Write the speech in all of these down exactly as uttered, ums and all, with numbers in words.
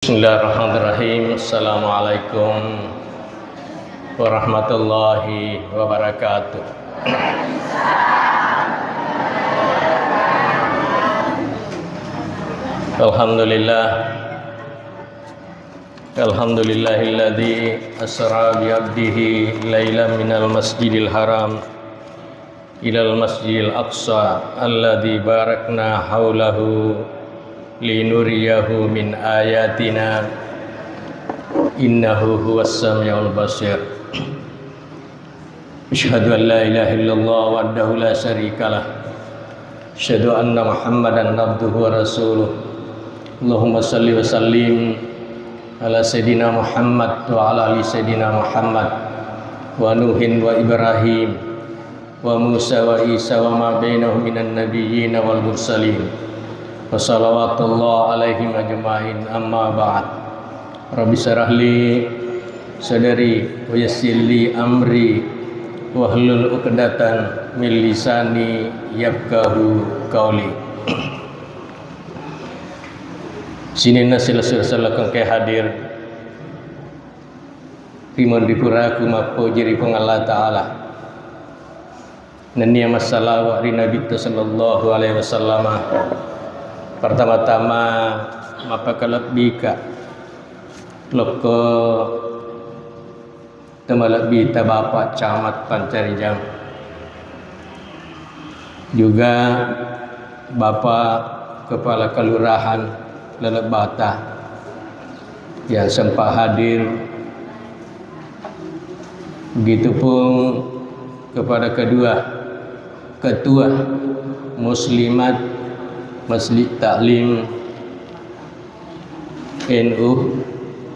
Bismillahirrahmanirrahim. Assalamualaikum warahmatullahi wabarakatuh. Alhamdulillah. Alhamdulillahilladzi asra bi abdihi lailan minal masjidil haram ilal masjidil aqsa alladzi barakna haulahu linuriyahu min ayatina innahu huwas samiul basir. Asyhadu an la ilaha illallah wahdahu la syarikalah. Asyhadu anna Muhammadan abduhu wa rasuluh. Allahumma salli wa sallim ala Sayyidina Muhammad wa ala ali Sayyidina Muhammad wa Nuhin wa Ibrahim wa Musa wa Isa wa ma bainahum minan nabiyyin wal mursalin. Wa salawatullah alaihim ajma'in, amma ba'd. Rabbi syrah li sadri wa yassir li amri wahlul uqdatan min lisani yafqahu qauli. Sininna silessureng sellekeng engkae hadir ri munri puraku mappoji ri Puang Allah Ta'ala. Nennia massalawa ri Nabitta sallallahu alaihi wasallam. Pertama-tama mappakalebbika lokko temalebbita Bapak Camat Pancarijang, juga Bapak Kepala Kelurahan Lalebbata yang sempat hadir, begitupun kepada kedua ketua muslimat Masjid Taklim N U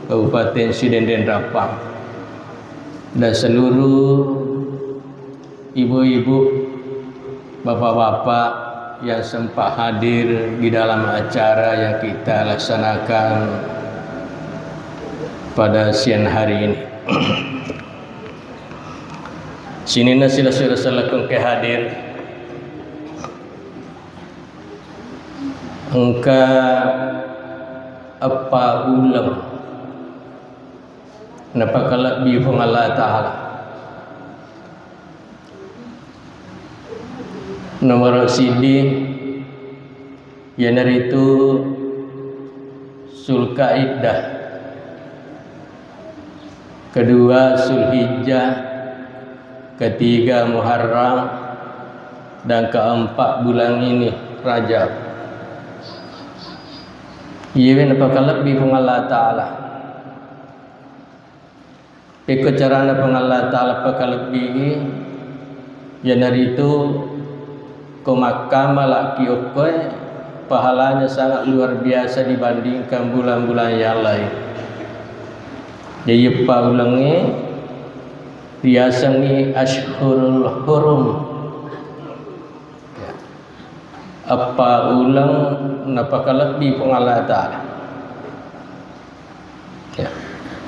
Kabupaten Sidendeng Rappang, dan seluruh ibu-ibu, bapak-bapak yang sempat hadir di dalam acara yang kita laksanakan pada siang hari ini. Sininna silessureng sellekeng engkae hadir, engka eppa uleng napakalebbi Puang Allah Ta'ala. Nomoro siddi, iyanaritu Zulkaidah, kedua Zulhijjah, ketiga Muharram, dan keempat bulan ini Rajab. Iyewe napakalebbi Puang Allah Ta'ala. Pekko carana Puang Allah Ta'ala pakalebbii, iyanaritu ko makkamalaki okkoe, pahalanya sangat luar biasa dibandingkan bulan-bulan yang lain. Jadi eppa ulengnge riasengngi Ashhurul Hurum. Ya. Eppa uleng napakalebbi Puang Allah Ta'ala. Ya.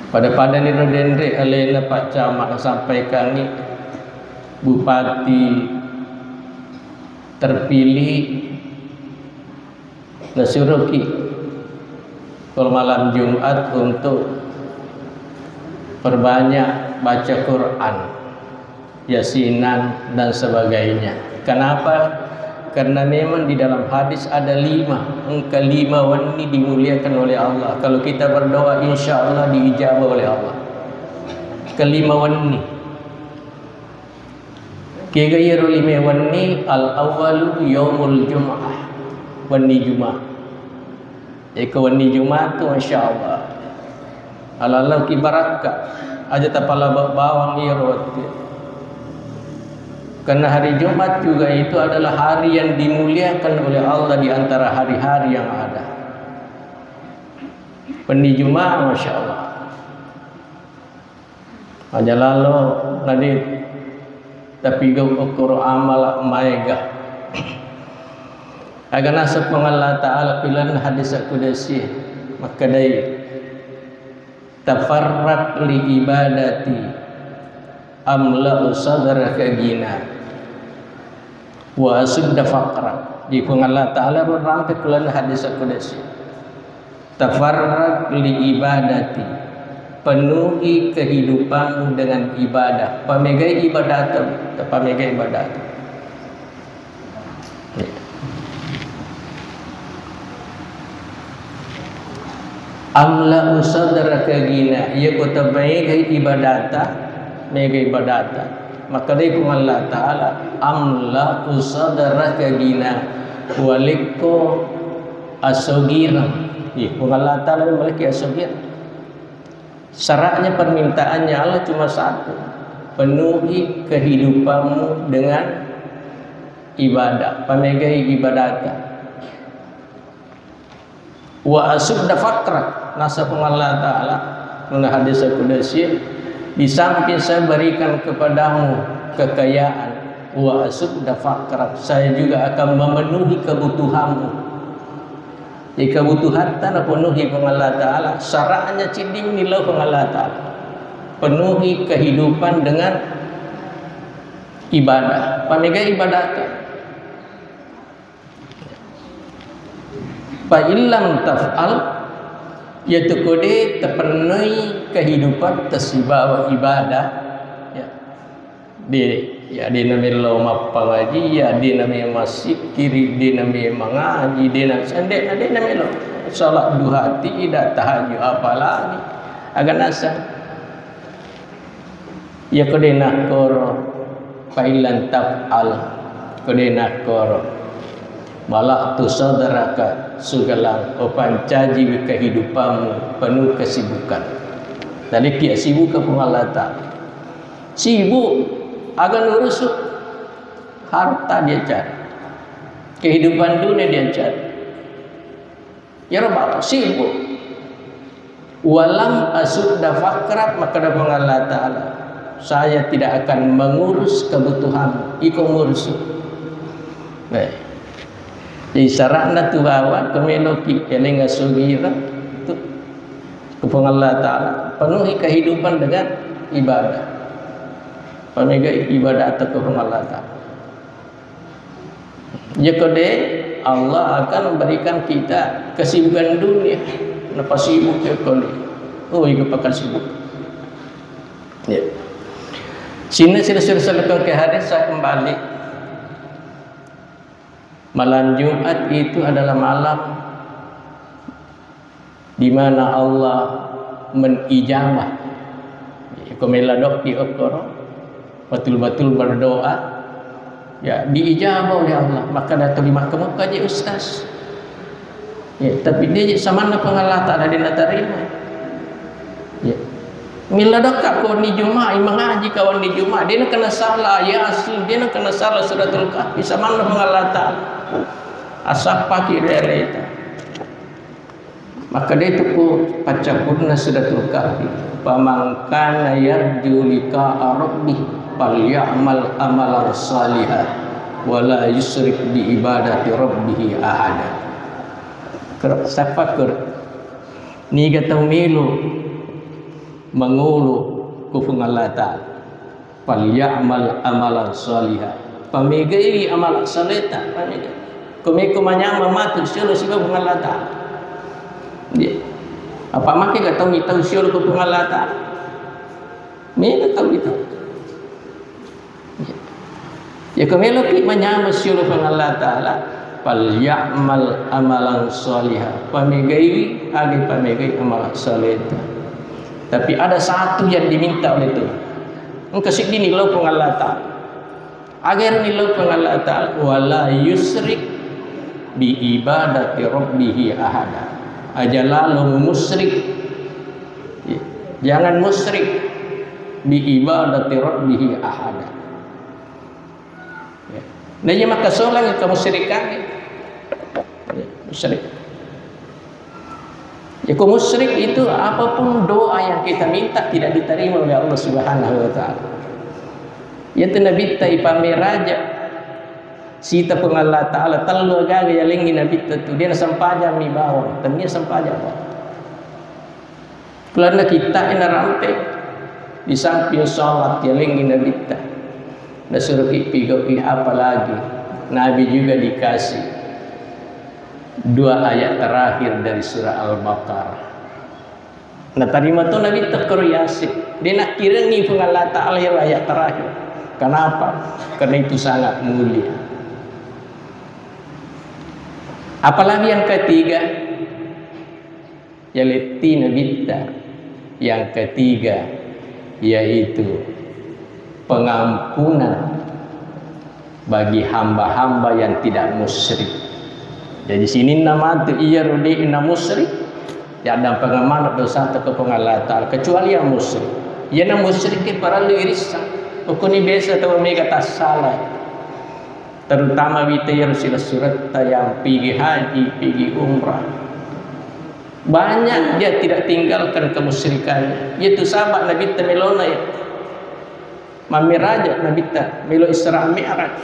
Pada-pada niro denre alena Pak Camat nasampaikangngi bupati terpilih nasuroki kalau malam Jumat untuk perbanyak baca Quran, yasinan, dan sebagainya. Kenapa? Karena memang di dalam hadis ada lima, engka lima wenni dimuliakan oleh Allah. Kalau kita berdoa, insya Allah diijabah oleh Allah. Kelima wenni. Kega iyaro lima wenni, al-awwalu yaumul jum'ah, wenni Jumat. Iko wenni Jumat tu, masya Allah, alalauki barakka, aja tapalaba bawang iyaro wettu. Karena hari Jumat juga itu adalah hari yang dimuliakan oleh Allah di antara hari-hari yang ada. Wenni Jumat, masya Allah. Aja lalo nadi tapigau ukkuru amala maega. Aga naseng Puang Allah Ta'ala pilen hadis qudsi makkedai, "Tafarraq li ibadati amla'u sadraka ghina wa asudda faqrak." Di Puang Allah Ta'ala rampe pilen hadis qudsi. Tafarrag li ibadati, penuhi kehidupanmu dengan ibadah. Pamegai ibadatta, pamegai ibadatta. Amla usadraka gina, iya ko tamegai ibadatta, mega ibadatta. Makkedai Puang Allah Ta'ala, amla usadraka gina, walekko asogireng. Ih, Puang Allah Ta'ala malekki asogireng. Syaratnya, permintaannya Allah cuma satu, penuhi kehidupanmu dengan ibadah, pamegai ibadatta. Wa asudda fakrak, nasa Puang Allah Ta'ala, nuna hadis kudusi, di samping saya berikan kepadamu kekayaan, wa asudda fakrak, saya juga akan memenuhi kebutuhanmu. Jadi kebutuhatta napenuhi Puang Allah Ta'ala, syaratnya cidding nillau Puang Allah Ta'ala. Penuhi kehidupan dengan ibadah. Pamegai ibadatta. Fa illam taf'al, yatu kode tapennoi kehidupan tasibawa ibadah, ya. De, ya, de namelo mappangaji, ya, de name massikkiri, de name mangaji, de na-, sende, de namelo salat duha, tidak tahajud, apalagi aga nasa. Ya, ko de nakkoro, fa illam taf'al, ko de nakkoro. Mala'tu sadraka sugalang, upancajiwi kehidupanmu penuh kesibukan. Tadi kia sibuk ke Puang Allah Ta'ala. Sibuk, aga nurusu, harta dia cari. Kehidupan dunia dia cari. Iyaro bawang sibuk. Walam asudda fakrak, makkeda Puang Allah Ta'ala, saya tidak akan mengurus kebutuhanmu. Iko ngurus. Nah. Jadi syaratna tu bawang, ko meloki eleng asogireng tu ke Puang Allah Ta'ala, penuhi kehidupan dengan ibadah. Pamegai ibadah atau ke Puang Allah Ta'ala. Jika de, Allah akan memberikan kita kesibukan dunia. Napa sibuk ya kau ni? Oh, itu pakai sibuk. Ya. Sini sila-sila ke hadis, saya kembali. Malam Jumat itu adalah malam di mana Allah menijabah. Ko mella doki okkoro, betul-betul berdoa, ya, diijabah oleh Allah. Maka datang di Makkah, Makkah aja ustaz. Ya, tapi dia samanna Puang Allah Ta'ala dia natarima. Ya. Mella doka ko ni Jumat, mangaji kawan ni Jumat, dia nak kena salah Yasin, dia nak kena salah Suratul Kahfi, samanna Puang Allah Ta'ala. Asappa ki realita. Maka dia tu ku paccappurna Suratul Kahfi. Faman kana yarju liqa'a rabbih falyamal amalan salihan wala yusrik bi ibadati rabbih ahada. Ker-, sapa ker-, niga tau melo mangolo ku Puang Allah Ta'ala. Falyamal amalan saliha. Pamegaiwi amal salehta, pamega. Komeko manyameng matu siolo sibawa Puang Allah Ta'ala. Iya. Apa make ga tau mitau siolo ko Puang Allah Ta'ala? Mega tau mitau. Iya. Ya, ko meloki manyameng siolo Puang Allah Ta'ala, falyamal amalan saliha. Pamegaiwi, aga pamegai amal salehta. Tapi ada satu yang diminta oleh Tuhan. Engka siddini lao Puang Allah Ta'ala. Aga ero nillau Puang Allah Ta'ala, wala yusrik bi ibadati rabbihi ahada. Aja lalo musyrik. Jangan musyrik bi ibadati rabbihi ahada. Ya. Nah, iya makkasolang kemusyrikan. Ya, musyrik. Iko musyrik itu, apapun doa yang kita minta tidak diterima oleh Allah Subhanahu wa Ta'ala. Iyatu Nabitta ipameraja sita Puang Allah Ta'ala, tellu agaga yalengngi Nabitta tu, dia nasempajang mi bawang, tennia sempajang bawang. Kulanna kita ina rampe di samping sholat yalengngi Nabitta. Nasuruki pigau'i apa lagi? Nabi juga dikasih. Dua ayat terakhir dari surah Al-Baqarah. Natarima to Nabitta koro Yasin. De nakkirengngi Puang Allah Ta'ala iyaro ayat terakhir. Kenapa? Karena itu sangat mulia. Apalagi yang ketiga, yaletti Nabitta. Yang ketiga, yaitu pengampunan bagi hamba-hamba yang tidak musyrik. Jadi, sininna matu iyaro de'na musyrik, yaddampengeng maneng dosata ko Puang Allah Ta'ala, kecuali yang musyrik. Iyana musyrik ke parellu irisseng. Ukkuni biasa tau mega tassala. Terutama wita iyaro silessuretta yang pigi haji, pigi umrah. Banyak dia tidak tinggalkan kemusyrikannya. Itu sabab Nabitta melona ya. Mammiraja Nabitta, melo Isra Mi'raj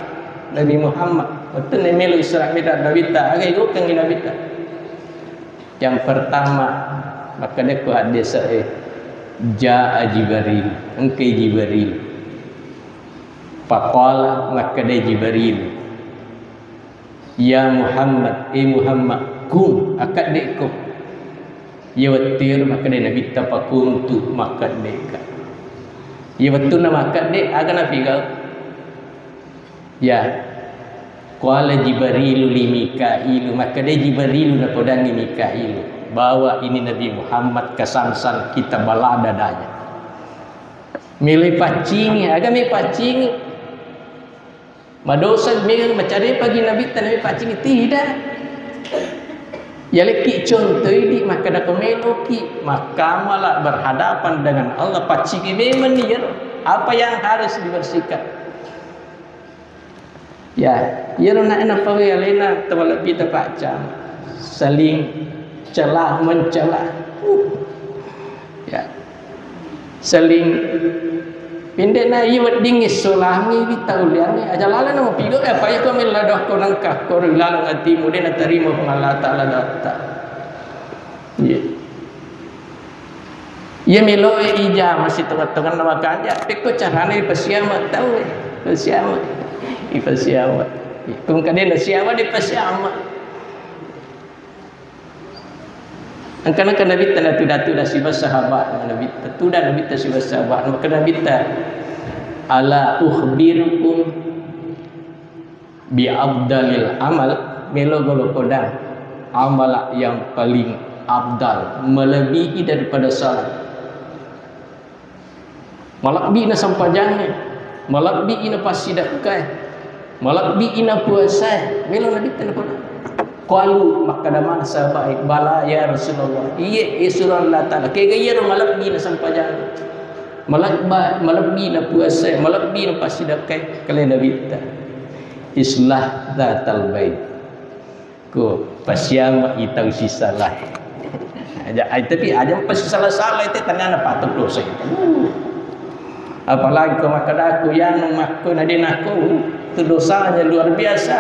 Nabi Muhammad. Wettunna melo Isra Mi'raj Nabitta, aga igokengngi Nabitta. Yang pertama, makkedekko haddese'e, "Jaa Jibril, engkai Jibril." Faqala, makkedai Jibril, "Ya Muhammad, eh Muhammad, kum, akkaddekko." Iya wettu ero makkedai Nabitta, "Fakumtu," makkeddekka. Iya wettunna makkedde, aga napigau? Ya. Qala Jibrilu li Mikailu, makkedai Jibrilu napodangi Mikailu, "Bawa ini Nabi Muhammad ke Samsam, kita bala dadanya." Melo ipaccingi, aga melo ipaccingi? Madosa mega macarepa gi Nabitta, nabi paccingi? Tidak. Yalekki contoh idi, makkeda ko meloki makkamala berhadapan dengan Allah, paccingi memang ni iyaro. Apa yang harus dibersihkan? Ya, iyaro na, napawai alena tawalebbi tapaccama. Saling celah mencela. Uh. Ya. Saling, pinde'na iya weddingngi solangi wita uliangngi, aja laleng namo pido, eh, apa iya ko mella doa ko nengka ko ri laleng atimu, de natarima Puang Allah Ta'ala doatta. Iya. Iya melo e ija masih tengah-tengah nama kanja, pekko carane pasiama tau, eh, pasiama. Ipasiama. Kung kadena siama de pasiama. Engka-engka Nabitta natuda-tuda siba sahabat Nabitta, tuda Nabitta siba sahabat, maka Nabitta, "Ala ukhbirukum bi afdalil amal?" Melo golo kodang amala yang paling afdal, melebihi daripada salat. Malebbi'na sempajangnge, malebbi'na passidekkae, malebbi'na puasae, melo Nabitta napoda. Qalu, makkeda maneng sahabae, "Bala ya Rasulullah, iye, e surang Allah Ta'ala, kega iyaro malebbi'na sempajangnge, malebba-, malebbi'na puasae, malebbi'na passidekkae." Kale Nabitta, "Islah dzatal bain." Ko pasiama itau sisala. Aja, ai, tapi aja pasisala-sala itu tengana patut dosa itu. Uh. Apalagi ko makkeda ko yanu makko na de nakko, uh, itu dosanya luar biasa.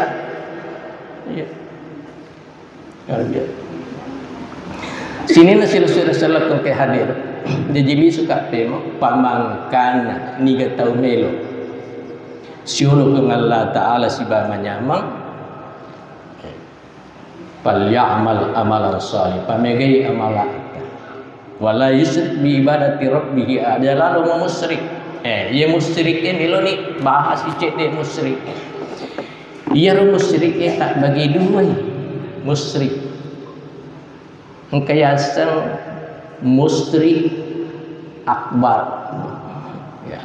Iya. Luar biasa. Sininna silessureng sellekku ke hadir. Jaji lisu ka pemo pamangkana niga tau melo siolo ko Allah Ta'ala siba manyameng. Falyamal amalan shalih, pamegai amalatta. Wala yusyrik bi ibadati rabbih, aja lalo musyrik. Eh, iya musyrik e meloni bahas cedde musyrik. Iyaro musyrik e tabbagi duai musyrik. Engka yaseng musyrik akbar. Ya.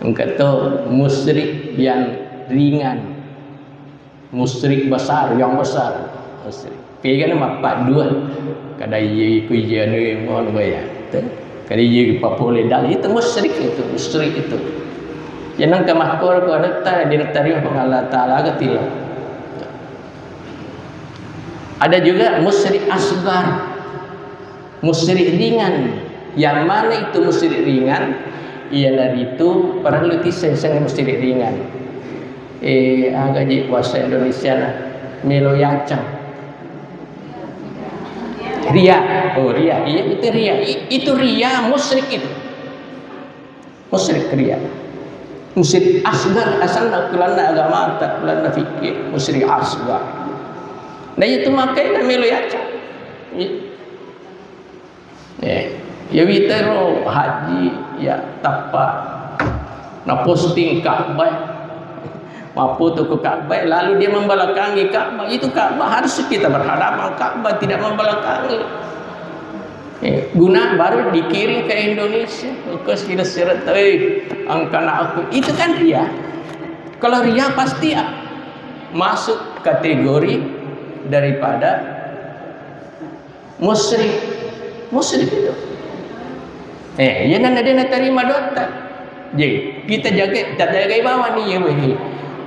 Engka to musyrik yang ringan. Musyrik besar, yang besar. Musyrik. Pegana mappaddua. Kada iya ku iya anu mo anu ya. Kada iya papole dal itu musyrik itu, musyrik itu. Jangan ke makkoro ko adatta dinatarima Puang Allah Ta'ala aga tilo. Ada juga musyrik asgar. Musyrik ringan. Yang mana itu musyrik ringan? Iyanaritu parellu tisseng-seng musyrik ringan. Eh, aga ji bahasa Indonesia na? Melo yacang. Ria. Oh, ria. Iya, itu ria. I-, itu ria musyrik itu. Musyrik ria. Musyrik asgar asalna kulanna agamata, kulanna fikih, musyrik asgar. Na iya tu makkae na melo yaca. Iya. Eh, ya witero haji ya tappa na posting Ka'bah. Mapfoto ke Ka'bah, lalu dia membelakangi Ka'bah. Itu Ka'bah harus kita berhadapan Ka'bah, tidak membelakangi. Eh, guna baru dikirim ke Indonesia. Engkau sira-sira tahu, eh, angkana aku. Itu kan ria. Kalau ria pasti a-, masuk kategori daripada musyrik. Musyrik itu. Eh, iya nanna dia natarima doatta. Jadi, kita jaga, kita jagai bawang nih, ya, weh.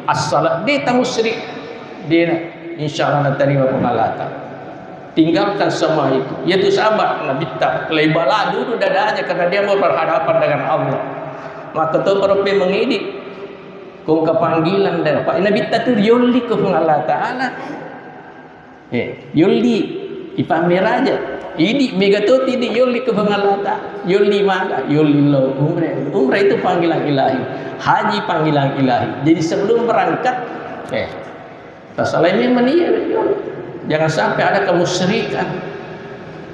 Asal dia tak musyrik, dia na-, insya Allah natarima pengalaman. Tinggalkan semua itu. Yaitu sahabat Nabi ta, lebala dulu dadanya karena dia mau berhadapan dengan Allah. Maka tu berpe mengidi. Kau kepanggilan dah. Pak Nabi ta tu yolli ke Allah Ta'ala. Eh, yolli, ipammeraja. Idi mega to tidi yolli ke Allah Ta'ala. Yolli maga, yolli lo umrah. Umrah itu panggilan ilahi. Haji panggilan ilahi. Jadi sebelum berangkat, eh, tasalaimi mania. Jangan sampai ada kemusyrikan.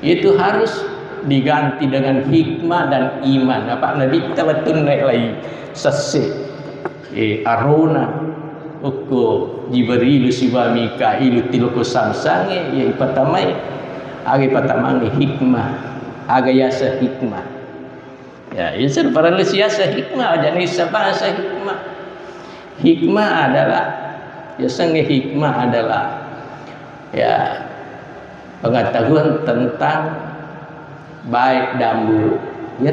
Itu harus diganti dengan hikmah dan iman. Apa Nabi ta wettunna lai sesse. Eh, arona, okko Jibrilu siba Mikailu tiloko samsange, ya ipatamai, aga ipatamangi hikmah, aga yasa hikmah. Ya, itu parellu siasa hikmah, aja nissa bahasa hikmah. Hikmah adalah, ya, sengi hikmah adalah, ya, pengetahuan tentang baik dan buruk. Ya,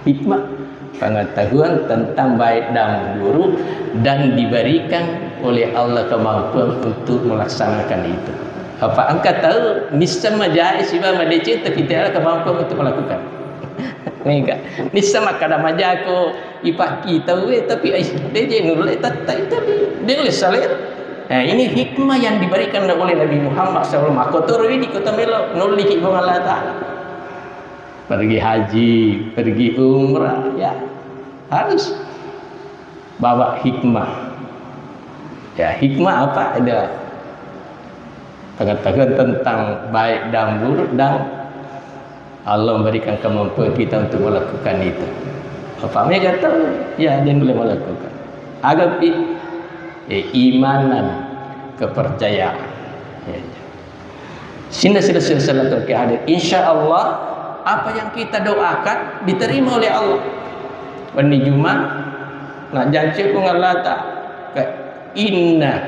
hikmah, pengetahuan tentang baik dan buruk dan diberikan oleh Allah kemampuan untuk melaksanakan itu. Apa engka tahu, nissa majai siba madeceng, tapi tidak ada kemampuan untuk melakukan. Nega, nissa makkada majako, ipakkita we, tapi, ai, de je nulle tatta itu, de nulle salera. Nah, ini hikmah yang diberikan oleh Nabi Muhammad sallallahu alaihi wasallam. Makkotoro idi kota melo, nolli ki Puang Allah Ta'ala. Pergi haji, pergi umrah, ya, harus bawa hikmah. Ya, hikmah apa? Ada pengetahuan tentang baik dan buruk dan Allah memberikan kemampuan kita untuk melakukan itu. Apa mega tahu? Ya, dia boleh melakukan. Agapi, eh, imanan, kepercayaan. Ya, ya. Sinna sila sila sila terke hadir. Insya Allah, apa yang kita doakan diterima oleh Allah. Wenni Juma, na janci ku ngalata ke inna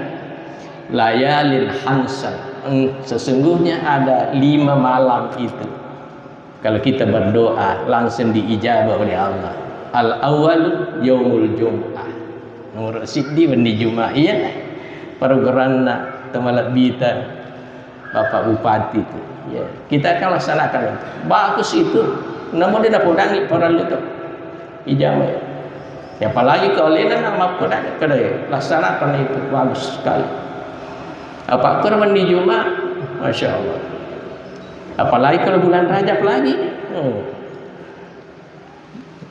layalin hamsan. Eng, sesungguhnya ada lima malam itu. Kalau kita berdoa, langsung diijabah oleh Allah. Al-awwalu yaumul jum'ah. Nomor siddi wenni Juma. Iya, programna temalebbita Bapak Bupati itu. Ya, kita akan laksanakan itu. Bagus itu. Namun dia napodangi parellu tu. Ijabah. Ya, apalagi kalau lena nak mapodangi, kada ya, laksanakan itu. Bagus sekali. Apa kurban di Juma? Masya Allah. Apalagi kalau bulan Rajab lagi. Hmm.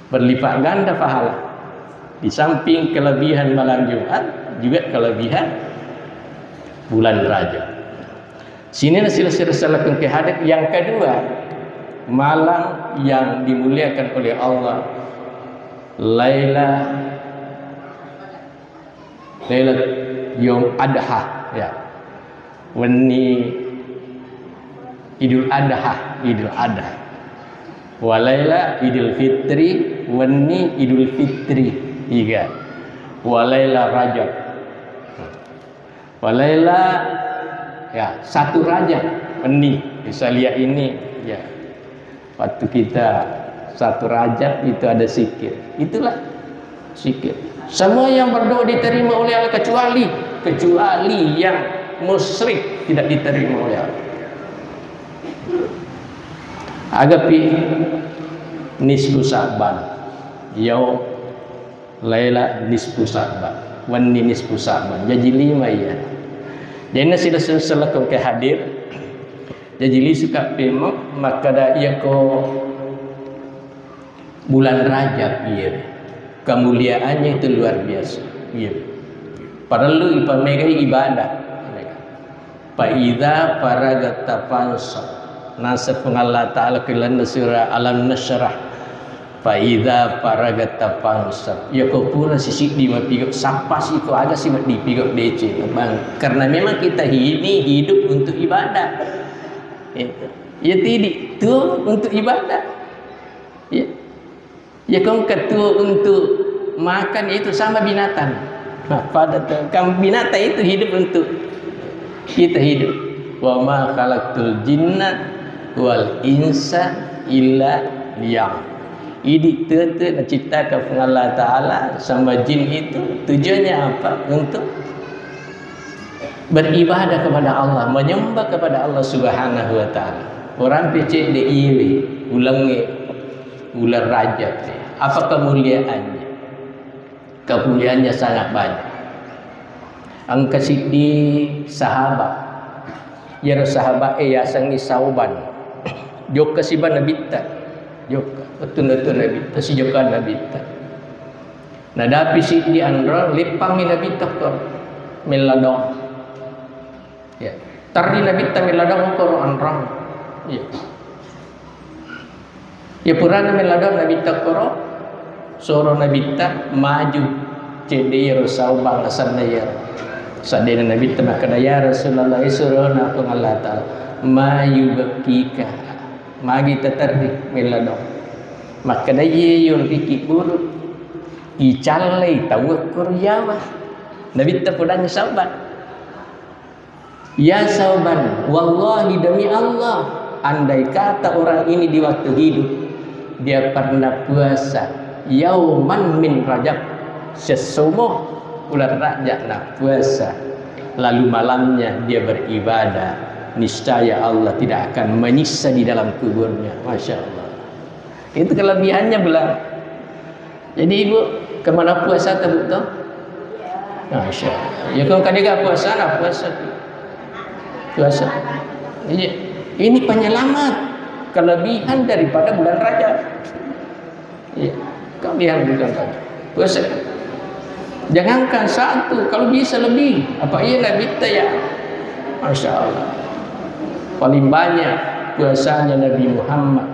Berlipat ganda pahala. Di samping kelebihan malam Jumat, juga kelebihan bulan Rajab. Sini nasi sila sila ke hadir. Yang kedua, malam yang dimuliakan oleh Allah, Laila Lailat Yaum Adha, ya. Wenni Idul Adha, Idul Adha. Walaila Idul Fitri, wenni Idul Fitri. Iga. Walaila Rajab. Walaila, ya, satu Rajab, wenni. Bisa lihat ini, ya. Waktu kita satu Rajab itu ada zikir. Itulah zikir. Semua yang berdoa diterima oleh Allah kecuali, kecuali yang musyrik tidak diterima oleh Allah. Agapi nisfu Sa'ban. Yau Laila nisfu Sa'ban. Wenni nisfu Sa'ban. Jaji lima iya. Jadi sila sila ke hadir. Jaji lisu ka pemeng makkada iyako bulan Rajab, iya. Kemuliaannya itu luar biasa. Iya. Parellu ipamegai ibadah. Fa idza faragta fansab. Naseng Puang Allah Ta'ala ku lalenna surah Alam Nasyrah. Fa idza faragta fansab. Iyako pura sisiddi mapigau, sappasi ko aga si maddipigo deceng. Bang, karena memang kita ini hidup untuk ibadah. Itu. Ya tidak, tuo untuk ibadah. Ya. Ya, kau engka tuo untuk makan, itu sama binatang. Nah, pada tu, kan binatang itu hidup untuk kita hidup. Wa ma khalaqtul jinna wal insa illa liya'budun. Idi tete naciptakan Puang Allah Ta'ala sama jin itu tujuannya apa? Untuk beribadah kepada Allah, menyembah kepada Allah Subhanahu wa Ta'ala. Orang pecek de iwi, ulengnge, ular Rajab. Apa kemuliaannya? Kemuliaannya sangat banyak. Engka siddi sahabat. Iyaro sahabat e yasengngi Sauban. Jokka siba Nabitta. Jokka. Wettunna tu Nabitta, sijokka Nabitta. Nadapi siddi anrong, leppangmi Nabitta ko melladong. Ya. Terri Nabitta melladong ko anrong. Ya. Ya, purana melladong Nabitta koro, soro Nabitta maju cedde iyaro Sauban asenna iyaro. Saddena Nabitta makkeda, "Ya Rasulullah, surona Puang Allah Ta'ala, ma yubkika, magi taterri melladong?" Makkeda, "Iye yonriki buruk, icallai tau koro yawa." Nabitta podangngi Sauban. Ya Sauban, wallahi, demi Allah, andai kata orang ini di waktu hidup, dia pernah puasa yauman min Rajab, sessomo bulan Rajab na puasa, lalu malamnya dia beribadah, niscaya Allah tidak akan menyiksa di dalam kuburnya. Masya Allah. Itu kelebihannya, Bela. Jadi, Ibu, kemana puasa tuh, Bu, tuh? Masya Allah. Ya, kalau kade gak puasa, nah puasa. Puasa. Iya. Ini penyelamat. Kelebihan daripada bulan Rajab. Iya. Kelebihan bulan Rajab. Puasa. Jangankan satu, kalau bisa lebih. Apa iya Nabi kita ya? Masya Allah. Paling banyak puasanya Nabi Muhammad.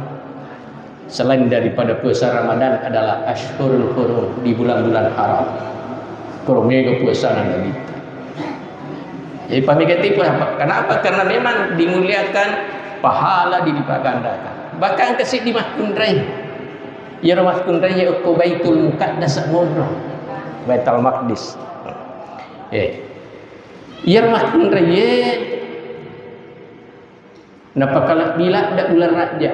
Selain daripada puasa Ramadan adalah Ashhurul Hurum, di bulan-bulan haram. Koro mega puasana Nabi. Jadi pamega tipu apa? Kenapa? Karena memang dimuliakan, pahala dilipat gandakan. Bahkan kesiddi makkunrai. Iyaro makkunrai ya okko Baitul Muqaddas monro. Baitul Maqdis. Eh. Iyaro makkunrai Napakalebbi ladde uleng rajja.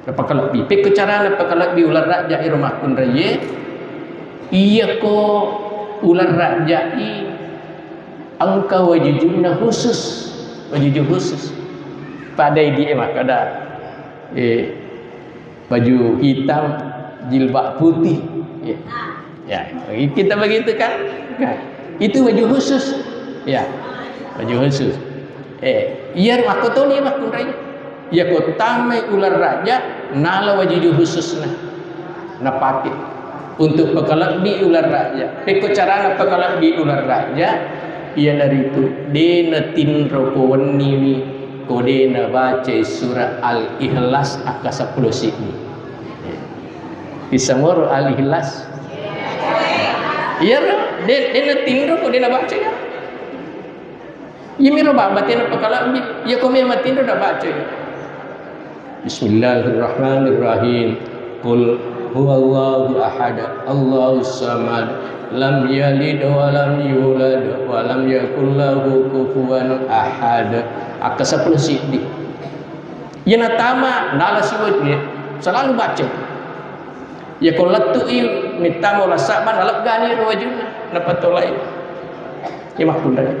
Napakalebbi. Pekko carana napakalebbi uleng rajja ero makkunraie? Iyako uleng rajjai engka wajujunna khusus, wajuju khusus. Pada idi e makkeda, eh, baju hitam, jilbab putih. Ya. Ya, kita begitu kan? Nah, itu baju khusus. Ya, baju khusus. Eh, iya makkotoni makkunrai. Iya ko tamai uleng rajja, nala wajuju khususna. Napake untuk pakalebbi uleng rajja. Pekko carana pakalebbi uleng rajja, iyanaritu de natinro ko wenniwi ko de nabacai surah Al-Ikhlas akka seppulo siddi. Isamoro Al-Ikhlas. Iyaro, de, de natinro ko de nabaca ya. Iyamiro baba tena pakalebbi, iya ko memang tinro nabaca ya. Bismillahirrahmanirrahim. Qul huwallahu ahad, Allahus samad, lam yalid wa lam yulad, wa lam yakul lahu kufuwan ahad. Akka seppulo siddi. Iya natama, nala siwajue, selalu baca. Iya ko lettu'i mittama uleng Sa'ban, naleggani ro wajunna, napatolai. Iya makkunrai.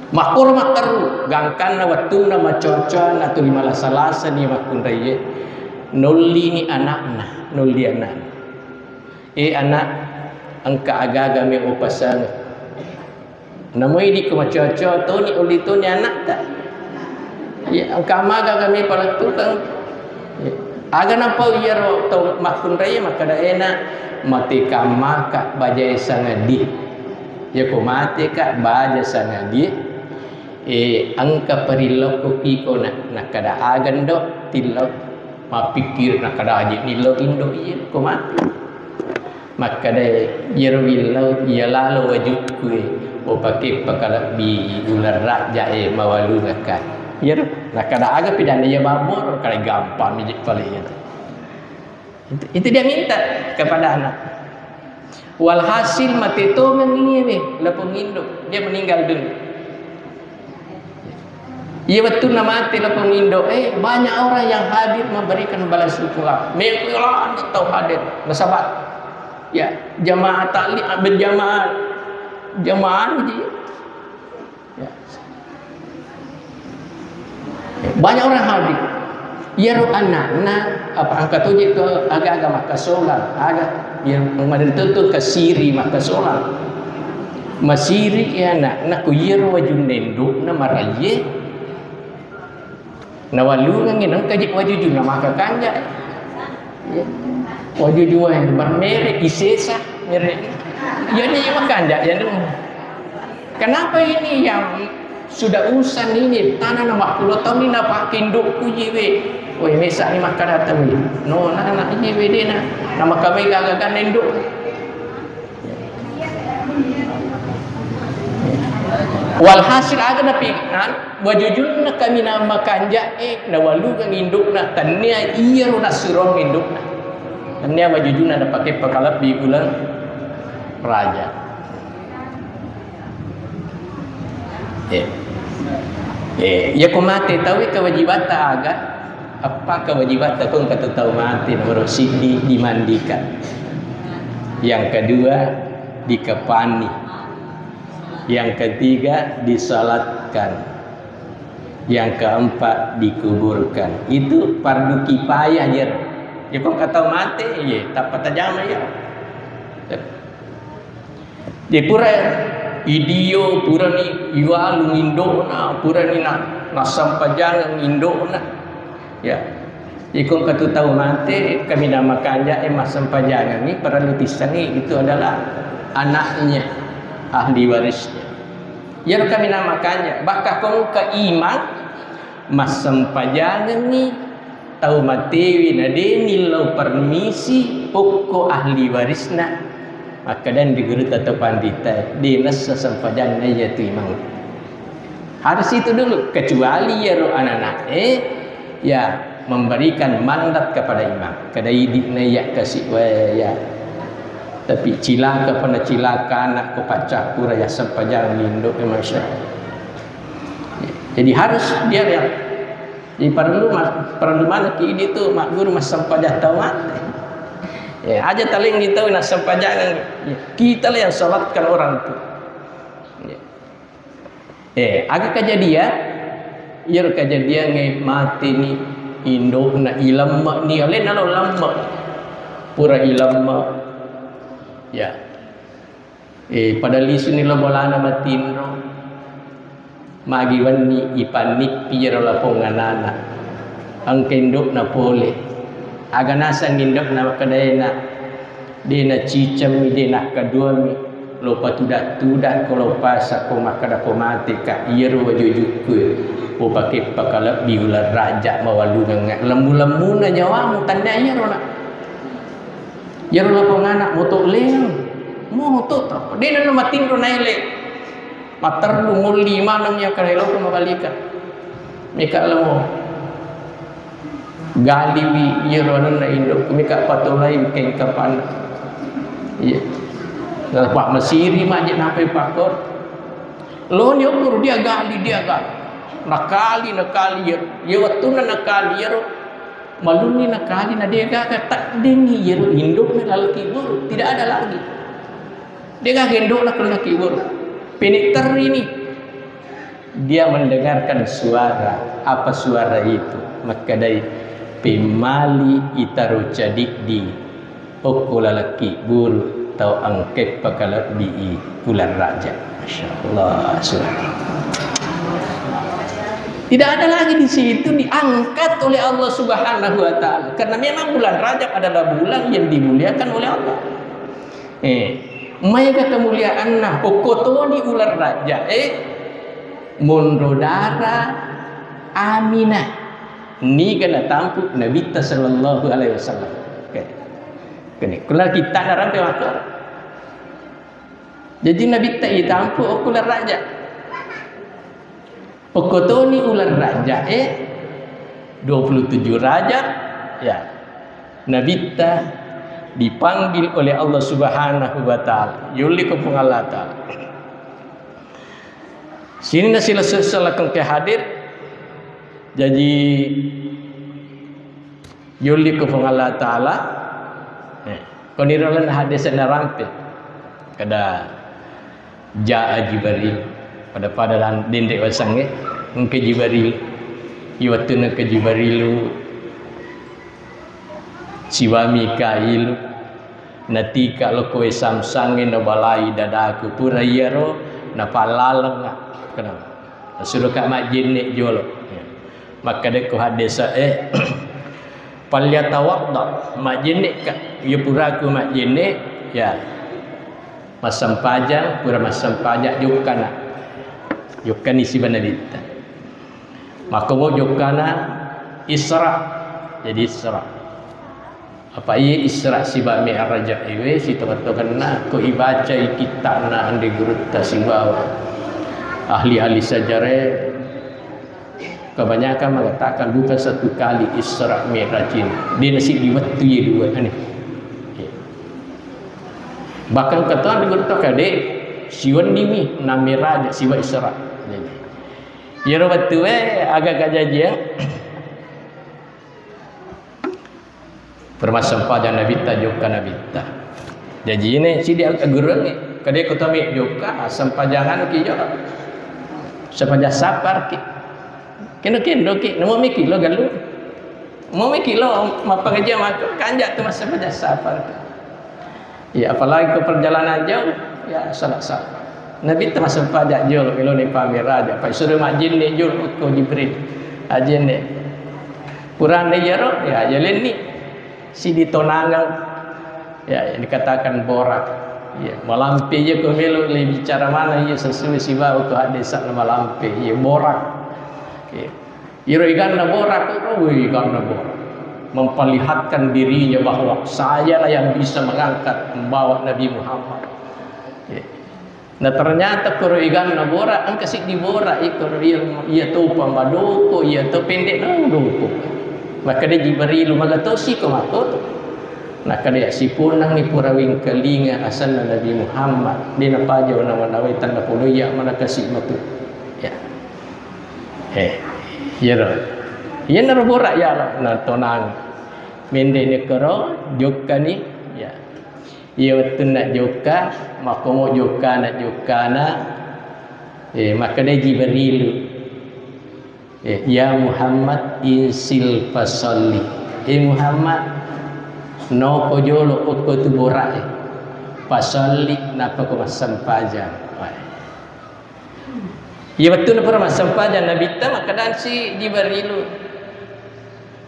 Makkoro makkaru, gangkanna wettunna macoa-coa na tuli malasa-lasa ni makkunraie. Nollini anakna, nolli anakna. Eh, anak, engka agaga me upasang. Namo idi ko macoa-coa toni, olli toni anakta. Ya, engka maga kami palettukeng. Ya. Aga napau iyaro tau makkunrai makkeda ena, mate kammaka bajae sangadi. Ya ko mate ka baja sangadi. Eh, engka parillau ko piko na, nakada agando tillau. Mappikkir nakada aje nillau indo iya ko mati. Makkada iyaro willau iya lalo wajukku e, upake pakalebbi uleng rajja e mawalungaka. Iyaro nakada aga pidana iya babor kala gampang mi je pale iya. Itu, itu dia minta kepada anak. Walhasil mate tongeng iye we, lapong indo, dia meninggal dunia. Iya wettunna mate lapong indo, eh, banyak orang yang hadir memberikan balas syukur. Mekko ladde tau hadir, nasaba ya jamaah taklim berjamaah, jamaah ji. Ya. Banyak orang hadir. Iyaro anakna apa angka toje to aga-aga makkasolang, aga yang madentu tu kasiri makkasolang. Masiri ya anakna ku iyaro wajunna indukna maraye. Nawalungengngi nengka je wajujunna maka kanja. Ya. Wajujuang bermerek isesa merek. Ya ni makanja ya ni. Kenapa ini yang sudah usan ini tanah nama pulau tahun ini apa indukku jiwe. Woi mesa ni makan datang ni. No na na jiwe dena. Nama kami gagal kan induk. Walhasil aga napi, ha? Wajujunna kaminang makanja'e, nawalungeng indukna, tennia iyaro nassurong indukna. Tennia wajujunna napake pakalebbi uleng raja. Eh. Eh, iya ko mate tauwe kewajibatta aga? Apa kewajibatta ko engka tu tau mate? Nomor siddi, dimandikan. Yang kedua, dikepani. Yang ketiga, disalatkan. Yang keempat, dikuburkan. Itu fardu kifayah, jer. Ya, ko engka tau mate, ye, tappa tajama, ya. Di pura idio, purani iwalu indokna, purani na, nassempajangeng indokna. Ya. Iko engka tu tau mate, kaminang makanja e massempajangengi, parellu tissengi itu adalah anaknya, ahli warisnya. Iyaro kaminang makanja, bahkan ko engka imang massempajangengi tau matewe na de nillau permisi okko ahli warisna, makkedani ri gurutta to pandita, de nessa sempajanna iyatu imang. Harus itu dulu, kecuali iyaro anak-anak e ya memberikan mandat kepada imam. Kada idi na iya kasi wae ya. Tapi cilaka pernah cilaka anak ko paccappura ya sempajang indo e, Masya Allah. Jadi harus dia ya. Jadi perlu ma-, perlu mana ki idi tu mak guru mas sempajang tau mate. Ya, aja taling gitu na sempajang. Kita lah yang salatkan orang tu. Ya. Eh, aga kajadian? Iyaro kajadiangnge mateni indokna, ilemme'ni, alena lo lemme'. Pura ilemme'ni. Ya. Eh, pada lisuni lo bolana matinro. Magi wenni ipannikki iyaro lapong anana. Engka indokna pole. Aga naseng indokna makkedaena, de nacicemmi, de nakkaduami, lo patuda-tuda ko lo pasa ko makkeda ko mate ka, iyaro wajujukku, upake pakalebbi uleng raja mawalungeng, lemmu-lemmuna nyawamu, tanda iyaro na. Iyaro lapong ana moto leng, moto to, de na matinro naele. Matterru mulli maneng iya kare loko mabalika. Mika lemo. Galiwi iyaro anunna indokku, mika patolai kengkapanna. Iya. Napa masiri maje nampai pakor. Loni okko dia gali, dia gali. Nakali, nakali iya. Iya wettunna nakali iyaro. Malunni nakali na degaga taddengi iyaro indokna lalaki buru. Tidak ada lagi. Degaga indokna ko lalaki buru. Pini terrini. Dia mendengarkan suara. Apa suara itu? Makkedai, "Pemmali itaro cadiddi okko lalaki buru tau engke pakalebbii uleng raja." Masya Allah, subhanallah. Tidak ada lagi di situ diangkat oleh Allah Subhanahu wa Ta'ala. Karena memang bulan Rajab adalah bulan yang dimuliakan oleh Allah. Eh, maega kemuliaanna, okko toni uleng raja, eh, Monro dara Aminah. Niga natampu Nabitta sallallahu alaihi wasallam. Oke. Kene, kula kita narampe waktu. Jadi Nabitta itampu okko uleng Rajab. Okko toni uleng Rajab, eh, dua puluh tujuh Rajab, ya. Nabitta dipanggil oleh Allah Subhanahu wa Ta'ala. Yolli ko Puang Allah Ta'ala. Sininna silessureng ke hadir. Jadi, yolli ko Puang Allah Ta'ala. Eh, koniro lalenna hadis narampe. Kada jaa Jibril. Pada-pada dan dendek wasangnge. Engka Jibril. Iwattunna ke Jibrilu. Siwa Mikailu, natika lokkoe samsangnge nabalai dadaku, pura iyaro napallaleng, kenapa? Nasuroka majjenne jolo. Makkadekko haddesa, eh, "Falyatawadda," majjenneka, iya puraku majjenne, ya. Massempajang, pura massempajang, jokkana. Jokkani siba Nabitta. Makkomo jokkana Isra, jadi Isra. Apa iya Isra siba Mi'raj iwe, sitongeng-tongenna ko ibacai kitta'na Ande Gurutta sibawa ahli-ahli sejarah, kebanyakan mengatakan bukan satu kali Isra Mi'raj ini. Dia nasi di wettu ye dua ini. Bahkan ketua Ande Gurutta kade siwennimi na Mi'raj siba Isra. Jadi, iyaro wettue aga kajajiang permassempajang Nabitta, jokka Nabitta. Jaji ini sidi agurungnge. Kade ko tami jokka, sempajangan ki jolo. Sempajang sapar ki. Kendo-kendo ki, namo miki lo galu. Mo miki lo mappangajiang mako, kanja tu massempajang sapar ki. Ya, apalagi ke perjalanan jauh, ya, salah sapa. Nabitta massempajang jolo, meloni pamiraja, apa suruh majjenne jolo ko Jibril. Ajenne. Purana iyaro, ya, jalenni. Sidi tonangang, ya, yang dikatakan borak. Ya, malampe iya ko melo le bicara mana iya sesuai sibawa ko hadis na malampe, iya borak. Ya. Iro iganna borak, oh, iganna borak. Memperlihatkan dirinya bahwa sayalah yang bisa mengangkat, membawa Nabi Muhammad. Ya. Nah, ternyata koro iganna borak, engka siddi borak, iko iya, iya topa madoko, iya to pendek nang doko. Makkeda Jibrilu, magatosi ko makoto. Nakkeda siponangngi pura wengkalinga asenna Nabi Muhammad, de napajau nawa-nawai tanna podo iya mana kasi matu. Ya. Eh, iyaro. Iyanaro borak ya Allah, natonang. Mendek nekero, jokkani, ya. Iya wettunna jokka, makkomo jokkana, jokkana, eh, makkeda Jibrilu, eh, "Ya Muhammad, insil fasalli." Eh Muhammad, noko jolo okko tu borak e. Fasalli, nappa ko massempajang. Wah. Iya wettunna pura massempajang Nabitta, makkedasi Jibrilu,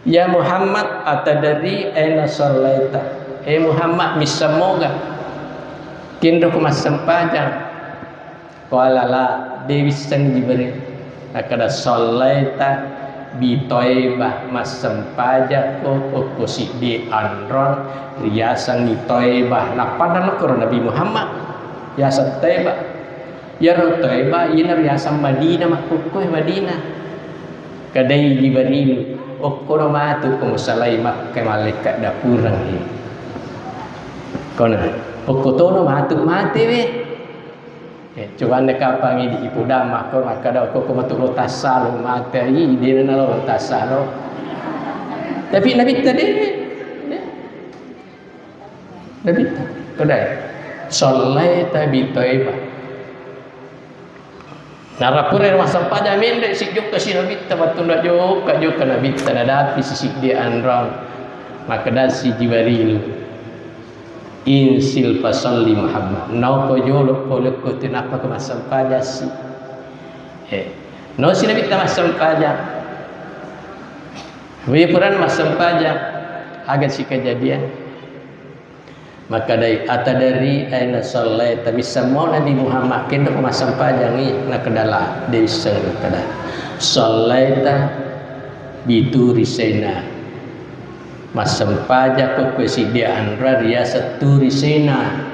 "Ya Muhammad, atadri aina sallaita?" Eh Muhammad, missammoga kenro ko massempajang? Qala la, de wisseng Jibril. Nakkeda, "Sallaita bi Thaibah, massempajakko okko siddi anrong riasengngi Thaibah." Nappanna makkoro Nabi Muhammad, yaseng Thaibah. Iyaro Thaibah, iyana riaseng Madinah, makkukkoe Madinah. Kadai Jibrilu, "Okkono matu ko musalai Makkah, malaikat dapureng he." Kona, "Okko tono matu mate we." Eh, coba anda kapang idi ipudang makko, makkada okko ko matu lo tassalo mate, i, dena nalo tassalo. Tapi Nabi tadi, Nabitta, kedai. Sallaita bi Thaibah. Narapura massempajang menre si jokka si Nabitta, battunda jokka, jokka Nabitta, nadapi si siddi anrong. Makkedasi Jibril, "Insil fasalli Muhammad." Noko jolo polekko tenappa ke massempajang si. Eh, no si Nabitta massempajang. Wi purana massempajang, aga si kejadian. Makkedai, "Atadari aina shallaita?" Misseng mo Nabi Muhammad, kendo massempajangi? Nakkeda, "La, de' isseng." Nakkeda, "Shallaita bituri Saina." Massempajakko ko siddi anra riaseng Turi Saina.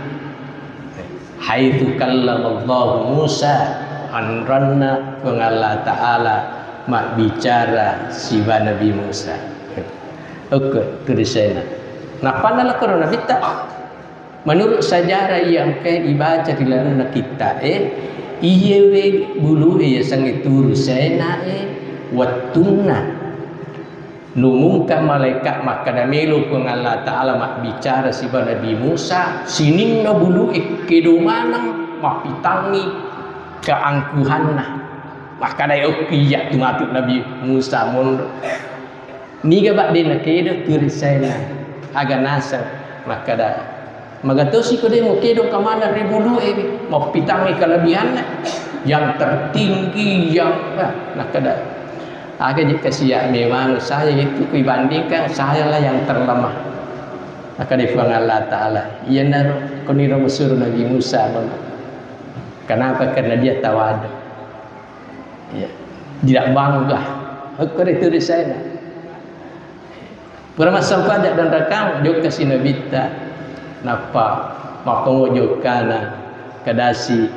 Haitsu kallamallahu Musa, anranna Puang Allah Ta'ala mabbicara siba Nabi Musa. Okko, Turi Saina. Nappanna lakkoro Nabitta. Menurut sejarah yang ke dibaca di lalenna kitta e, iyewe bulu e yasengnge Turi Saina e, wettunna numungka malaika makkeda melo Puang Allah Ta'ala mabbicara siba Nabi Musa, sininna bulu e kedo maneng mappitangngi keangkuhanna. Makkeda, "Okki iya tu matu Nabi Musa monro." Niga bak de nakedo Turi Saina, aga naseng makkeda, "Magatosi ko de mukedo kamana ri bulu e, mappitangngi kelebihanna, yang tertinggi, yang," ah, nakkeda, "Aga je kasia memang saya itu kuibandingkan sayalah yang terlemah." Nakkeda Puang Allah Ta'ala, "Iyanaro koniro musuru Nabi Musa, Mama. Kenapa? Karena dia tawadu." Ya. Tidak bangga. Okko ri Turi Saina. Pura massempaja dan rakang, jokka si Nabitta. Nappa makkongo jokkana, kedasi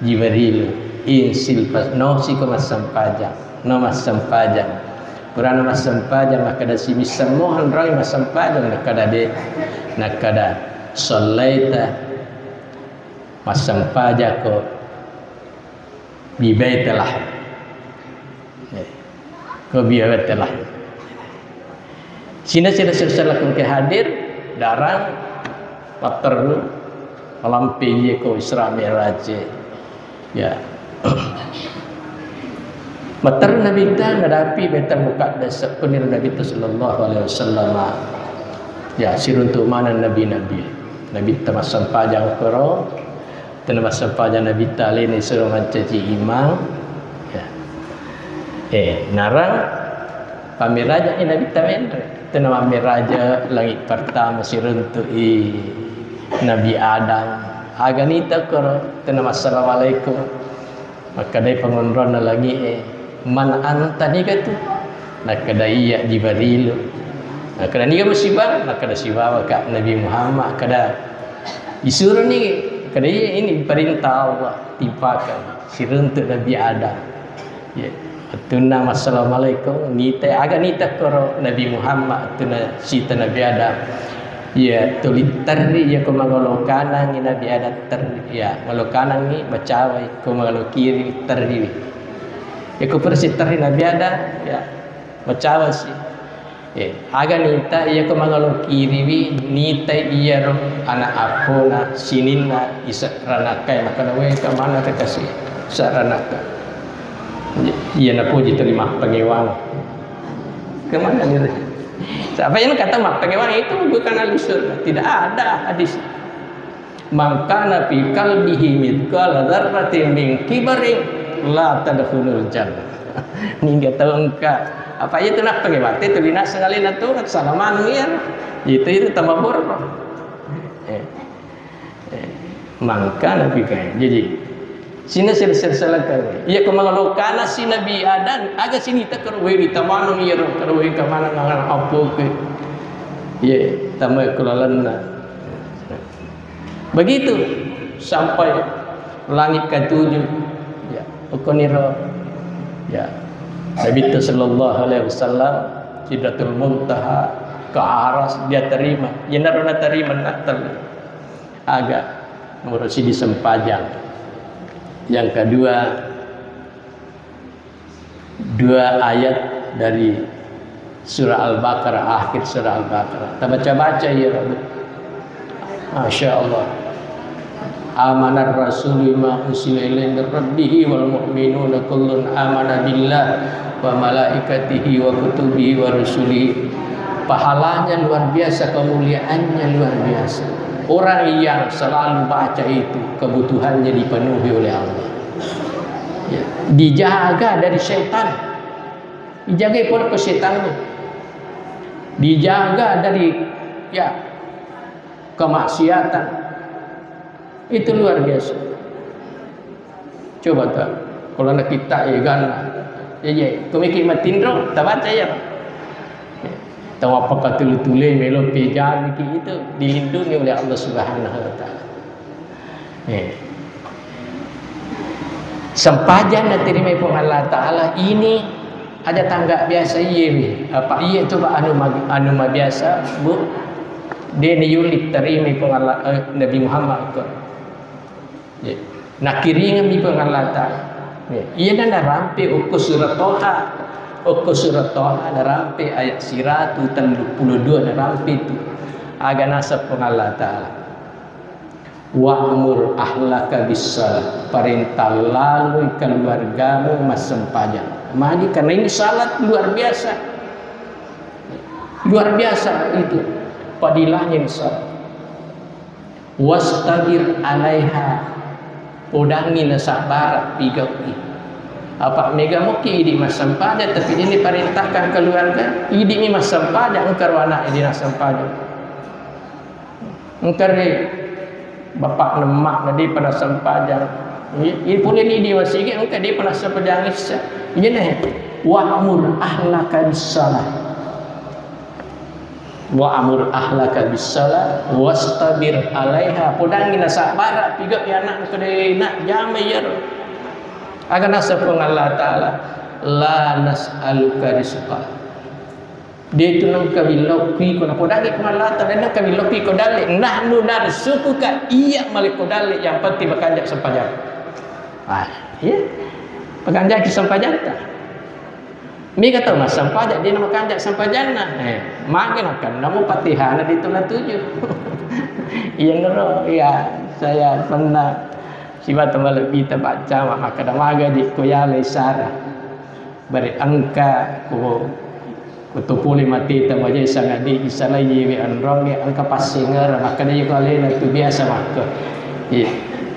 Jibril, "Insil pas, no siko massempajang, no massempajang." Purana massempajang, makkedasi, "Misseng mo enroi massempajang?" Nakkeda, "De." Nakkeda, "Shallaita, massempajako." Bi Baitul Laham. Eh, ko Bi Baitul Laham. Sina sira sira lakon ke hadir, darang, matteru, malampe iye ko Isra Mi'raj. Ya. Matteru Nabitta nadapi Baitul Muqaddas, penir Nabitta sallallahu alaihi wasallam. Ya, siruntu maneng nabi-nabi. Nabitta massempajang koro, Tenna massempajang Nabitta alena isuro mancaji imang. Ya. Eh, narang pammiraja i Nabitta menre. Tenna mammiraja langit pertama siruntu i Nabi Adam. Aga nita koro tenna massalamualaikum. Makkedai pangonronna langi'e, "Man anta, niga tu?" Nakkeda, "Iya Jibrilu." Nakkeda, "Niga musibang?" Nakkeda, "Sibawaka Nabi Muhammad." Kada, "Isuroni?" Kada, "Iya, ini perintah Allah, timpakan." Siruntu Nabi Adam. Ya, wettunna massalamualaikum, nita, aga nita koro Nabi Muhammad, wettunna sita Nabi Adam. Iya, tuli terri, iya ko mangolo kanangi Nabi Adam terri, ya, mangolo kanangi macawai, ko mangolo kiri terri. Iya ko persi terri Nabi Adam, ya, macawa si. Eh, aga nita, iya ko mangolo kiriwi, nita iyaro anak appona, sininna isa ranakkai, makana, "Weh, kamana rekasi isa ranakka?" Iya napoji tuli mappangewang. Kemana nih? Siapa yang kata mappangewang itu bukan ahli surga? Tidak ada hadis. "Man kana fi qalbihi mithqala dzarratin min kibarin la tadkhulul jannah." Ningga tau engka. Apa iya tu nappangewang? Itu binasa kali na tu, salaman iya. Itu, itu tambah borok. Eh. Eh, mangkana pikae. Jadi, sina sir-sir salakar. Iya, ko mangolokana si Nabi Adam, aga sini takar weri tamanung iya ro, kar weri kamana ngangana apoke. Iya, tamai kulalanna. Begitu sampai langit ketujuh. Ya, ukoniro. Ya. Nabi sallallahu alaihi wasallam, Sidratul Muntaha, ke aras, dia terima. Iya naro naterima natal. Aga, nomor siji sempajang. Yang kedua, dua ayat dari surah Al-Baqarah, akhir surah Al-Baqarah. Tabaca-baca ya, Rabu. Masya Allah. Amanar Rasul bima unsila ilaihi min rabbihi wal mu'minuna kullun amana billah wa malaikatihi wa kutubihi wa rusulihi. Pahalanya luar biasa, kemuliaannya luar biasa. Orang yang selalu baca itu, kebutuhannya dipenuhi oleh Allah. Ya, dijaga dari setan. Dijaga pun ke setan. Dijaga dari, ya, kemaksiatan. Itu luar biasa. Coba ta, kalau nak kita ya kan, ya, ya, komiki matinro, tabaca ya. Tahu apa kata tule melo pejani itu dilindungi oleh Allah Subhanahu wa Ta'ala. Eh. Sempajang naterimai Puang Allah Ta'ala ini aja tangga biasa iye wi. Apa iye coba anu ma-, anu ma biasa, Bu? Dia ni yuli terimai Puang Allah, eh, Nabi Muhammad ko. Ya. Nakiringeng mi Puang Allah Ta'ala. Ya. Iya na narampe okko surat Toha. Okko surat Toha narampe ayat siratu tellu pulo dua narampe itu. Aga naseng Puang Allah Ta'ala. Wa'mur ahlaka bis-shalah, perintah lalui keluargamu massempajang. Magi? Karena ini salat luar biasa. Luar biasa itu fadilahnya ini salat. Wastabir alaiha, podangi nasabbara pigau'i. Apa mega mukki idi massempajang, tapi ini perintahkan keluarga, idi mi massempajang, engka ro anak idi nassempajang. Engka ri bapak nemmak na depa nassempajang. I, i pole ni di masigi engka depa nassempajang issa. Iyana, wa'mur ahlaka bis-shalah. Wa'mur ahlaka bis-shalah wastabir alaiha. Podangi nasabbara pigau'i anak engka de na jama iyaro. Aga naseng Puang Allah Ta'ala, la nas'aluka rizqa. De tu nengka willau ki ko napodangi Puang Allah Ta'ala, nengka willau ki ko dalle. Nahnu narzuquka, iya malekko dalle, yang penting makanja sempajang. Ah, iya. Makanja ki sempajang ta. Mega tau massempajang, de na makanja sempajanna. Eh, mage nakan namo Fatihana de tu natuju. Iya nero, ya, saya pernah siba teman lebih tempat jama, maka maga di ko yale isara. Bare engka ko, ko to pole mateta baja sangadi isalai yewe anronge engka passengera, makkeda yeko alena tu biasa makko. Iya.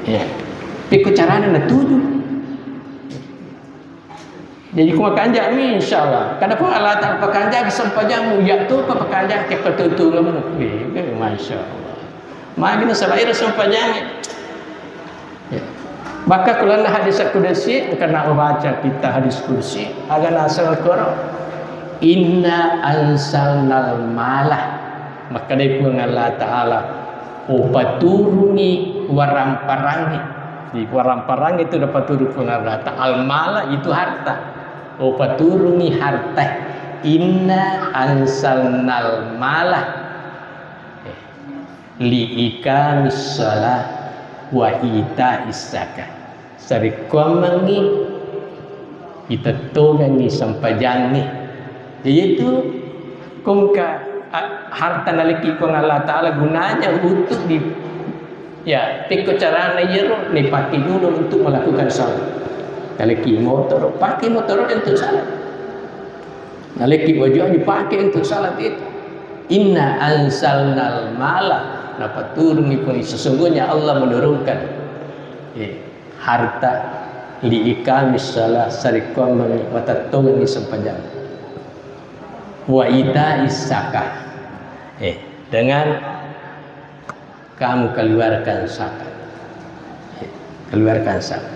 Iya. Pekko carana natuju. Jadi ku makanja mi insyaallah. Kada pun Allah Ta'ala pakanja sempajammu, ya tu pa pakanja ke ketutunganmu. Eh, eh, masya Allah. Magi nasaba ira sempajang. Ya. Maka kulanna hadis kudusi, karena membaca kita hadis kudusi, aga naseng koro, "Inna anzalnal mala." Maka dari Puang Allah Ta'ala, "Upaturungi waramparang." Di waramparang itu dapat turun Puang Allah Ta'ala. Al-mala itu harta. "Upaturungi harta." "Inna anzalnal mala." Eh. Liiqamis shalah wa ita'is zakah. Sarekkoammengngi, itettongengngi sempajangnge. Yaitu kongka, a, harta nalekki Puang Allah Ta'ala gunanya untuk di, ya, pekko carana iyaro nipake dulu untuk melakukan salat. Nalekki motoro, pake motoro untuk salat. Nalekki waju-waju pake untuk salat itu. Inna anzalnal mala, napaturungi pun sesungguhnya Allah menurunkan, eh, harta liiqamis shalah, sarekkoammengngi, matettongengngi sempajang. Wa ita'is zakah. Eh, dengan kamu keluarkan zakat. Keluarkan zakat.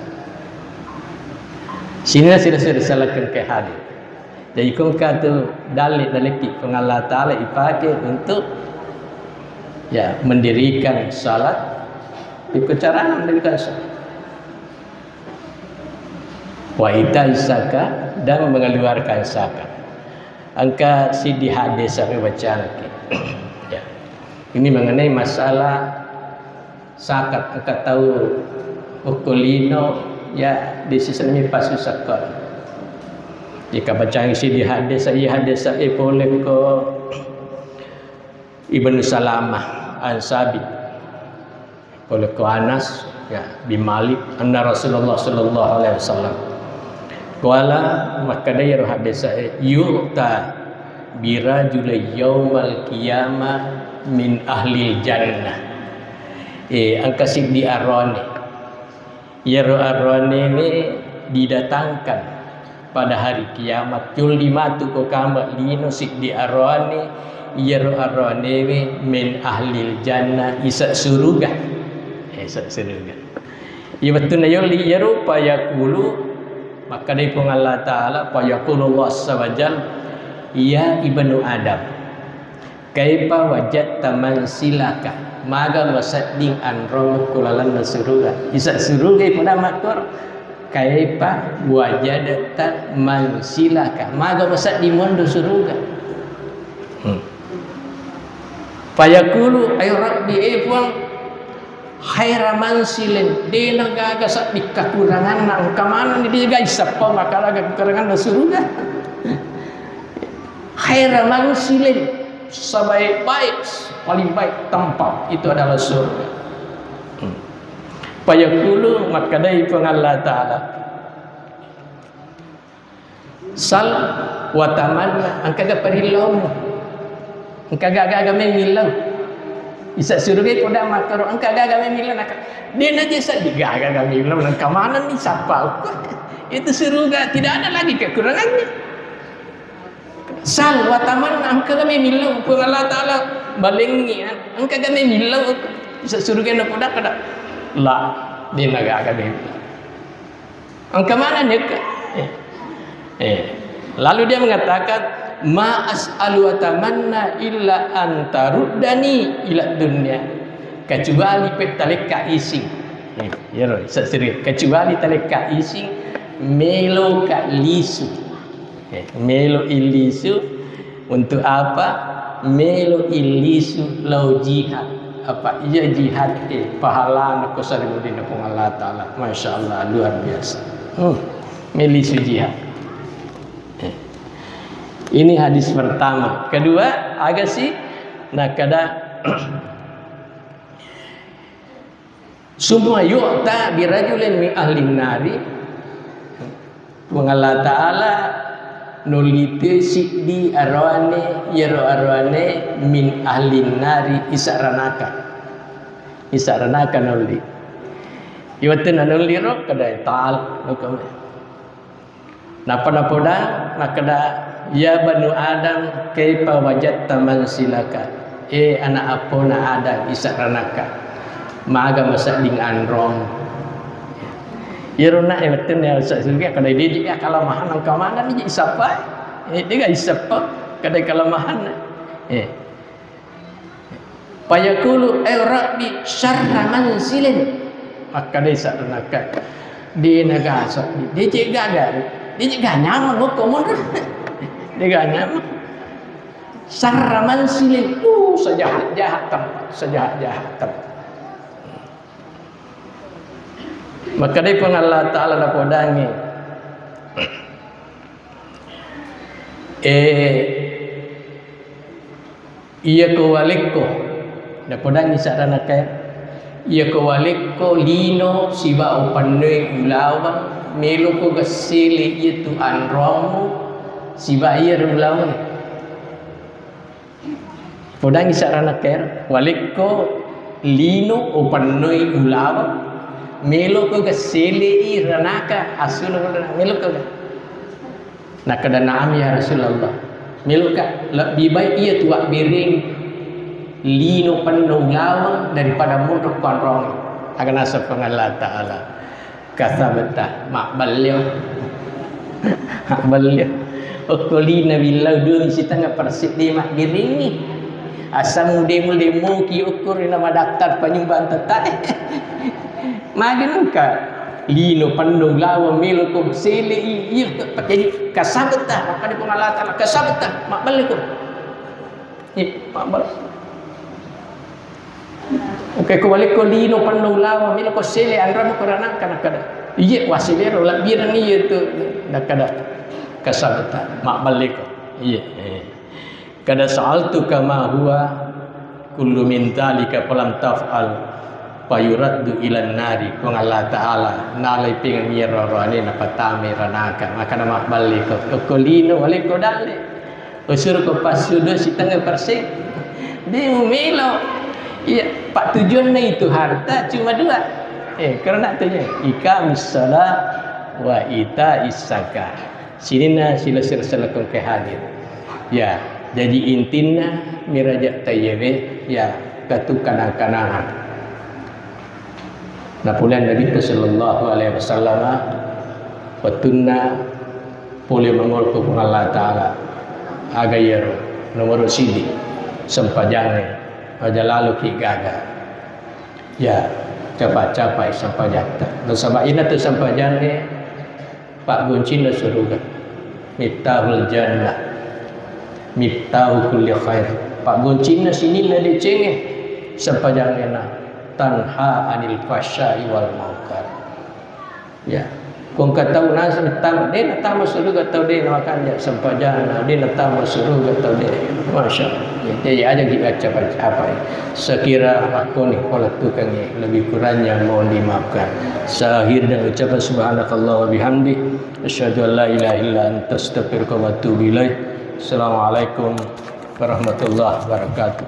Sini sudah, sudah salahkan ke hadis. Jadi kongka tu dalil nalekki Puang Allah Ta'ala ipake untuk, ya, mendirikan salat, ikut cara mendirikan salat. Wa ita'is zakah, dan mengeluarkan zakat. Engka siddi hadis sampai baca lagi. Ya. Ini mengenai masalah zakat. Engka tau okko lino, ya, di sisami pasu zakat. Jika baca siddi hadis, iya hadis, eh, boleh ko Ibnu Salamah an Sabit. Pole ko Anas, ya, bin Malik, anna Rasulullah sallallahu alaihi wasallam. Qala, makkedai ro hadis e, "Yu'ta birajulin yaumal qiyamah min ahlil jannah." Eh, engka siddi arone. Iyaro arone didatangkan pada hari kiamat. Yolli matu ko kama lino siddi arone Iyaro aroanewe min ahlil jannah, isa suruga. Isa suruga. Iya wettunna yolli iyaro, fayaqulu, makkedai Puang Allah Ta'ala, fayaqulu Allah azza wa jal, "Ya ibnu Adam, kaifa wajadta manzilaka?" Maga masedding anromu ku lalenna suruga. Isa suruga ipodang makkoro. "Kaifa wajadta manzilaka?" Maga masedding monro suruga. Hmm. Fayaqulu, "Ay Rabbi, eh Puang, khaira manzilin, de' nagaga sedding kakuranganna, engka manenni de' gaga isappa makkalaga kakuranganna suruga." Khaira manzilin, sebaik-baik, paling baik tempat itu adalah surga. Hmm. Fayaqulu, makkedai Puang Allah Ta'ala, "Sal wa tamanna, engkaga parillaumu? Engkaga gaga memillau?" Isa suruga ipodang makkoro, "Engkaga gaga memillau?" Naka, de' naja sedding gaga memillau, engka manenni sappa ukur. Itu suruga, tidak ada lagi kekurangannya. "Sal wa tamanna, engkaga memillau?" Puang Allah Ta'ala balengngi, "Engkaga memillau?" Isa suruga napodang kada, "La, de' nagaga memillau." Engka manenni, engka. Eh. Eh. Lalu dia mengatakan, "Ma as'alu wa tamanna illa an taruddani ila dunya." Kecuali pe talekka ising. Eh, iyaro, sa-, serius. Kecuali talekka ising, meloka lisu. Eh, melo ilisu untuk apa? Melo ilisu lao jihad. Apa iya jihad, eh, pahalana ko sarimuddinna Puang Allah Ta'ala. Masya Allah, luar biasa. Hmm. Melisu jihad. Eh. Ini hadis pertama. Kedua, aga si nakada Summa yu'ta birajulin min ahlin nari. Puang Allah Ta'ala nolli to siddi aroane, iyaro aroane min ahlin nari, isa ranaka. Isa ranaka nolli. Iwettu nanolli ro kada ta'al. Nappa napodang, nakkeda, "Ya banu Adam, kaifa wajadta manzilaka?" Eh, ana' appona Adam, isa ranaka. Maga masedding anrong. Iyaro na, eh, wettunna sa-, suruga, kada didik ya, kalau mahal engka manenni isappa. Eh, de' gaga isappa, kada kelemahan. Eh. Fayaqulu, "Ay Rabbi, syarra manzilin." Makkeda isa ranaka, "De' nagaga, de' je' gaga, de' je' gaga nyameng okko monro." De' gaga nyameng. Syarra manzilin, uh, sejahat-jahat tempat, sejahat-jahat tempat. Makkedai Puang Allah Ta'ala napodangngi, eh, Iyako walekko, napodangngi saranaka, iyako walekko lino siba upennoi ulaweng, meloko gassele iyatu anroammu siba iyaro ulaweng. Podangngi saranaka, walekko lino upennoi ulaweng, meloko gassele i ranaka, asuna meloko ga. Nakkeda, "Na'am ya Rasulullah. Meloka, lebbi baik iyatu abbereng lino penno ulaweng daripada monro kuanrong." Aga naseng Puang Allah Ta'ala, "Kadzabta, mabbellio." Mabbellio. Okko lino billau dua sitengnga persen de' mabberengngi. Asam mude-mude moki okko ri nama daftar penyumbang tetae. Magi nengka lino penno ulaweng meloko sele i, iya, pakai kadzabta, makkeda Puang Allah Ta'ala, "Kadzabta, mabbelliko." Iya, mabbel. Oke, ko walekko lino penno ulaweng meloko sele anroammu ko ranaka, nakkeda, "Iya, waselero, labbireng iyatu," nakkeda, "Kadzabta, mabbelliko." Iya, eh. Kada sa'altuka ma huwa kullu min dzalika falam taf'al fayuraddu ilan nari. Puang Allah Ta'ala nalai pengeng iyaro roane napatamai ranaka. Makana mabballe ko, ko lino wale ko dalle. Usuro ko passudo sitengnga persen. De' mumelo. Iya, pak tujuanna itu harta cuma dua. Eh, karena tujuan. Iqamis shalah wa ita'is zakah. Sininna sila sira-sira kongke hadir. Ya. Jaji intinna miraja taiyewe, ya, katu kanang-kanangan. Napuleang Nabitta sallallahu alaihi wasallam, wettunna pole mangolo ko Puang Allah Ta'ala, aga iyaro nomoro sidi, sempajangnge, aja laloki gaga. Ya, capa-capai sempajatta. Nasaba ina tu sempajangnge, paggoncinna suruga. Miftahul jannah. Miftahu kulli khair. Paggoncinna sininna decengnge, sempajangnge na tanha anil fahsya'i wal munkar. Ya. Ko engka tau naseng tama, de natama suruga tau de namakanja sempajanna, de natama suruga tau de. Masya Allah. Jadi aja kita capai-capai. Sekira makoni pola tukangi, lebih kurangnya mohon dimaafkan. Saya akhir dengan ucapan subhanakallah wa bihamdi. Asyhadu an la ilaha illa anta astaghfiruka wa atubu ilaik. Assalamualaikum warahmatullahi wabarakatuh.